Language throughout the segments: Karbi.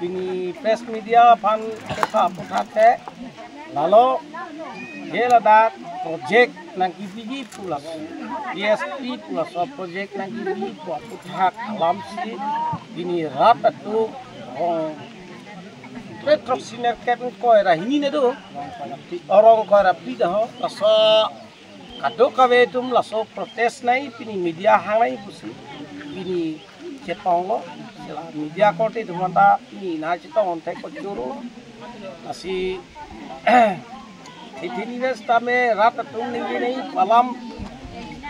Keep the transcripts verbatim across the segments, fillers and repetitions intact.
Pini press media aphan kepha aphuthak ke lalo je ladak project nangkepiji pu laso, P S P pu laso project nangkepiji pu aphuthak alamsi pini rat atum rong, petrok senior kep ingkoi ra hini nedo, rong ingkoi ra phli daho, laso kadokave atum laso protest nai pini media hang nai pusi pini chetonglo, sila media korte atum anta pini nangchetong onthek kochoro. Lasi thithin ines tame rat atum ningje nai alam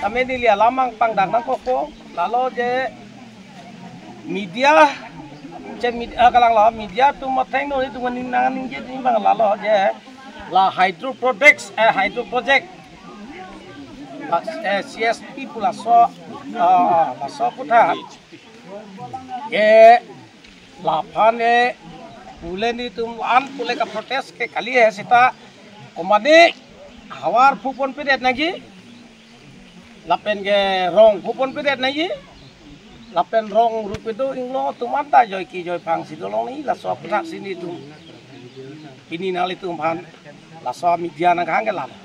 tame neli alam ang pangdang nangkokpo, lalo je media, che media, ah, kalang lo, media atum atheng no atum nang ningje nang abang lalo je la hydro projects, eh, hydro project, ah, eh, C S P pu laso, ah, laso aphuthak ke laphan e pule nelitum an pule kaprotest ke kali he seta komane havar phuponpedet nangji, lapen ke rong phuponpedet nangji, lapen rong rupe do inglong atum anta joike joiphang si dolong ni, laso aphuthak si nelitum pini nanglitum aphan laso media nanghang ke lalo.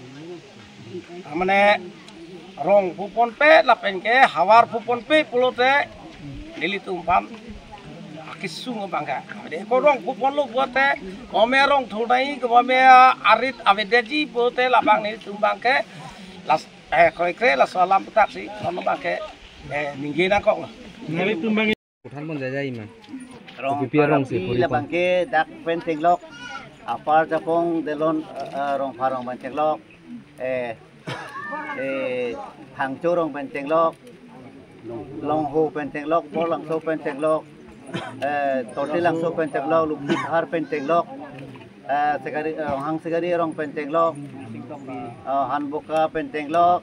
Mane rong phuponpe lapen ke havar phuponpe pulote nelitum aphan akesung abang ke. Ade ko rong phuponlo pulote kome rong thur nai, kome arit avedetji pulote labang nelitum abang ke las, eh, kroikre laso alam aphuthak si kono abang ke, eh, ningje nangkok lo. Nelitum abang Kuthan pon jajai ma. Rong Kopi arong si puri pon. Labang ke dak pen tenglok. Apar Japong Delon, eh, eh, Rongpharong pen tenglok. Eh, eh, Phangcho rong pen tenglok. Longho pen tenglok, Borlangso pen tenglok. Eh, Tortilangso pen tenglok, Lukithar pen tenglok. Eh, Segari, eh, Ronghang Segari rong pen tenglok. Eh, Hanboka pen tenglok.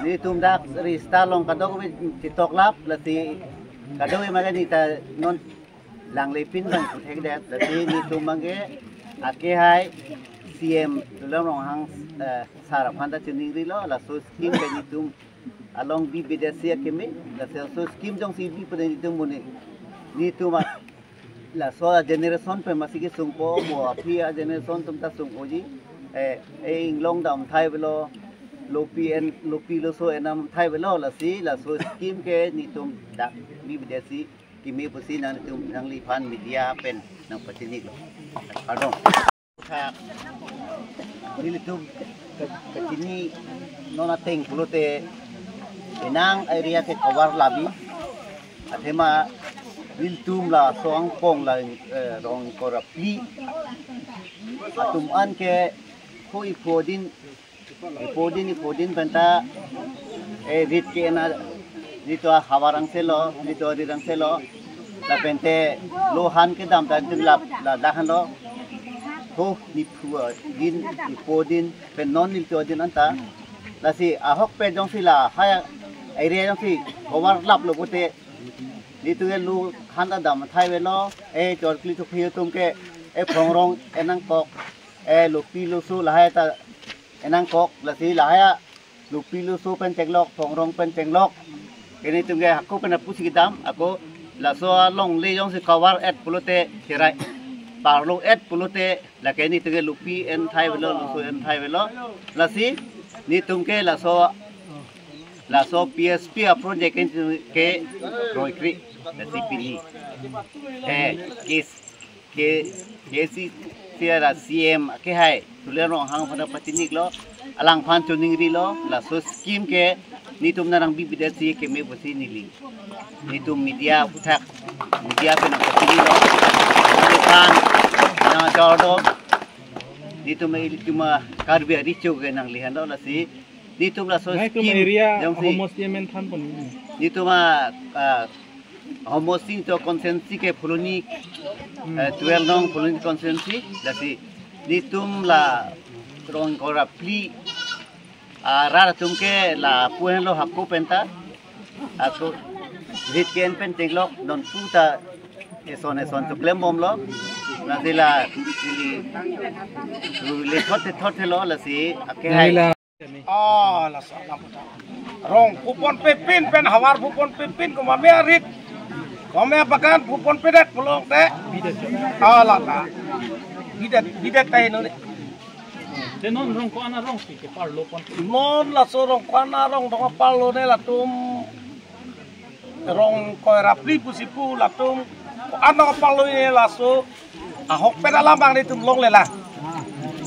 Nelitum dak rista along kadokave chetoklap, lasi kadokave mage neta non langlepin abang puthekdet, lasi nelitum abang ke akehai C M Tuliram Ronghang, eh, sir aphan ta chiningrilo, laso scheme ke nelitum along bibidetsi akeme, laso scheme jongsi bi pu nelitum monit, nelitum a laso a generation pen masi kesungpo, mo aphi a generation atum ta sungpoji. Eh, eh, inglong damthai avelo, lopi en, lopi loso en damthai avelo, lasi laso scheme ke nelitum dak bibidetsi keme pusi nanglitum nangliphan media pen nangpachiniklo. Pardon. Nelitum ke-, kachini non ateng pulote penang area ke cover labi. Athema nelitum laso angbong la, eh, rong ingkoi ra phli atum an ke ko iphodin, iphodin, iphodin penta, eh, rit ke-en a, nelitum ahavar angselo, nelitum arit angselo. Lapente lo han kedam ta dun lap, ladak hanlo. Ho niphu adin, niphodin, pen non nelitum adin anta. Lasi ahokpet jongsi lahai area jongsi cover laplo pulote, nelitum ke lo han ta damthai avelo, eh, chorkli chokhi atum ke, eh, phongrong en nangkok, eh, lopi loso lahai ta en nangkok, lasi lahai a lopi loso pen tenglok, phongrong pen tenglok. Ke nelitum ke hako pen apusi kedam, ako laso alongle jongsi cover et pulote cherai, parlo et pulote, lake nelitum ke lopi enthai avelo, loso enthai avelo. Lasi nelitum ke laso, laso P S P a project ke nelitum ke kroikre, lasi pini. Eh, kis ke, ke si, si ara C M akehai Tuliram Ronghang aphan pachiniklo, alangphan chiningrilo, laso scheme ke nelitum nang bibidetsi keme pusi neli. Nelitum media aphuthak, media pen pachiniklo, nangliphan nangchordo, nelitum, nelitum a Karbi aricho ke nanglihanlo, lasi nelitum laso Nai tum scheme area jongsi, homosti amen than pon. Nelitum a, ah, homosti to constituency ke Phuloni, Hmm. eh, twelve nong Phuloni constituency, lasi nelitum la Rong ingkoi ra phli arat atum ke lapu henlo hako penta. Ako rit ke-en pen tenglok, non puta eson eson choklem bomlo. Lasi la ili le thot thot thelo, lasi ake hai. Nila. Oh, laso alam puta. Rong pupon pepin pen havar pupon pepin komat me arit, komat me abagan pupon pedet pulote. Oh, lata. Bidet, bidet ta heno de. Te non rong ko-an arong si keparlo pon. Non laso rong ko-an arong dong parlo ne latum. Rong ingkoi ra phli pusi pu latum. Ko-an arong parlo ne laso. Ahok pen alam abang nelitum longlelang.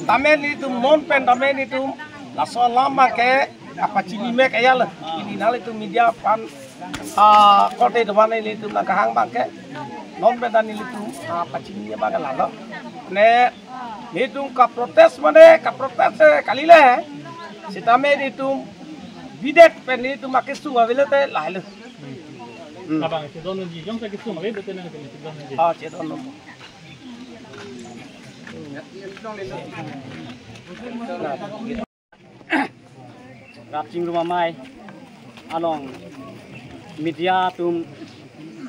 Tame nelitum non pen tame nelitum laso alam abang ke kapachini mek ajal. Ili nanglitum media aphan, ah, korte dovan nelitum nangkehang abang ke non pen ta nelitum, ah, pachini abang ke lalo. Ne nelitum kaprotest mane kaprotest, eh, kalile. Sitame nelitum bidet pen nelitum akesung avelo te lahelo. Hmm. Abang, chedondunji, jongsi kesung ave, betul nang chedondunji. Ah, chedondun. Rat chingrum amei along media atum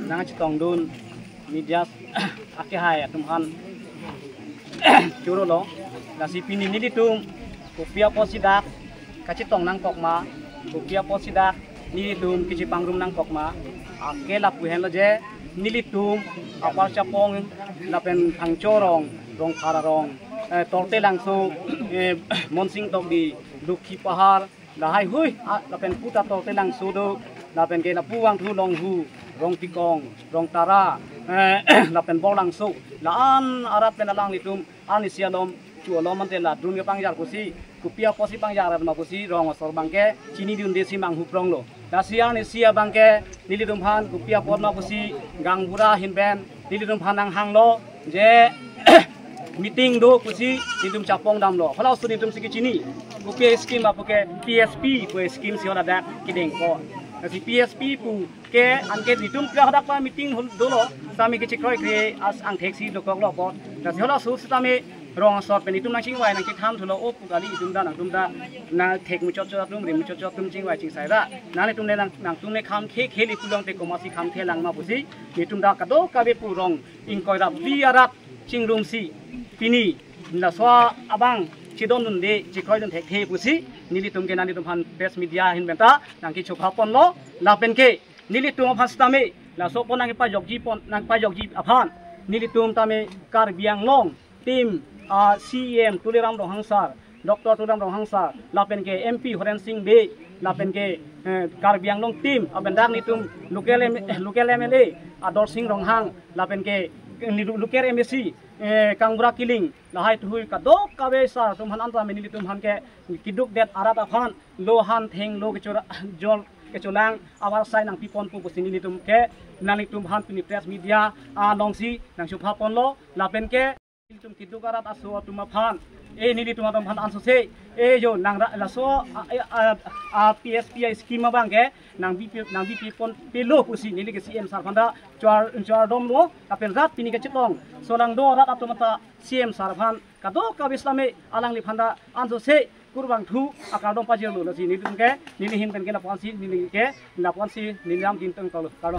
nangchetongdun, media akehai atum aphan chorolo. Lasi pini nelitum kopi apotsi dak kachetong nangkok ma, kopi apotsi dak nelitum kachepangrum nangkok ma, ake lapu henlo je nelitum apar chapong lapen Phangcho rong, Rongphar arong, eh, Torte Langso, eh, Monsing Tokbi, Dukhi Pahar, lahai hui, ah, lapen puta Torte Langso do, lapen ke lapu Vangthu Longhu, Rongtikong, Rongtara, eh, lapen Borlangso, la-an arat pen alanglitum, arnisi alom, chu alom ante la dun kepangjar pusi, kopi apotsi pangjar ma pusi, rong asor abang ke, chinidunde si manghu pronglo. Lasi arnisi abang ke, nelitum aphan, kopi apot ma pusi, gaonbura ahin pen, nelitum aphan nanghanglo, je, meeting do pusi, nelitum chapong damlo. Halaso nelitum si kechini, kopi scheme apo ke, P S P pu scheme si haladak kedeng ko. Lasi P S P pu ke anke nelitum ke hadak pa meeting hol dolo, sitame kechekroikre as angthek si dokoklo apot. Lasi halaso sitame rong asor pen nelitum nangchingvai nangchethan thulo, o pu kali nelitum ta nangtum ta nangthek muchot chot atum, rim muchot chot atum chingvai chingsai ra. Nanglitum ne nang, nangtum ne kham khe kheli pulote komatsi kham khe lang ma pusi, nelitum ta kadokave pu rong ingkoi ra phli arat chingrumsi pini laso abang chedondunde chekroidun thekthe pusi, nelitum ke nanglitum aphan press media ahin pen ta nangkechopha ponlo, lapen ke nelitum aphan sitame, laso pon nangkepajokji pon, nangpajokji aphan, nelitum tame Karbi Anglong team, ah, C E M Tuliram Ronghang sir, Doctor Tuliram Ronghang sir, lapen ke M P Horen Sing Bey, lapen ke, eh, Karbi Anglong team, lapen dak nelitum local M-, local M L A, Ador Sing Ronghang, lapen ke, eh, local M A C, eh, Kangbura Killing, lahai thuhui kadokave sir atum aphan anta nelitum aphan ke keduk det arat aphan, lo han theng lo kechora, jol kecholang avarsai nangpi ponpo pusi nelitum ke, nanglitum aphan pini press media alongsi nangchopha ponlo, lapen ke nelitum keduk arat aso atum aphan, eh, nelitum atum aphan ansose, eh, jo nang ra, laso, a, a, a, a, P S P scheme abang ke nangbipi, nangbipi ponpelo pusi neli ke C M sir aphan ta char, chardom lo, lapen rat pini kachetong, solangdo arat atum ta C M sir aphan kadokave sitame alangliphan ta ansose kurvangthu akardom pajirlo. Lasi nelitum ke, neli ahin pen ke lapu-ansi, neli ke lapu-ansi neli lam tin tong kalo, kalo.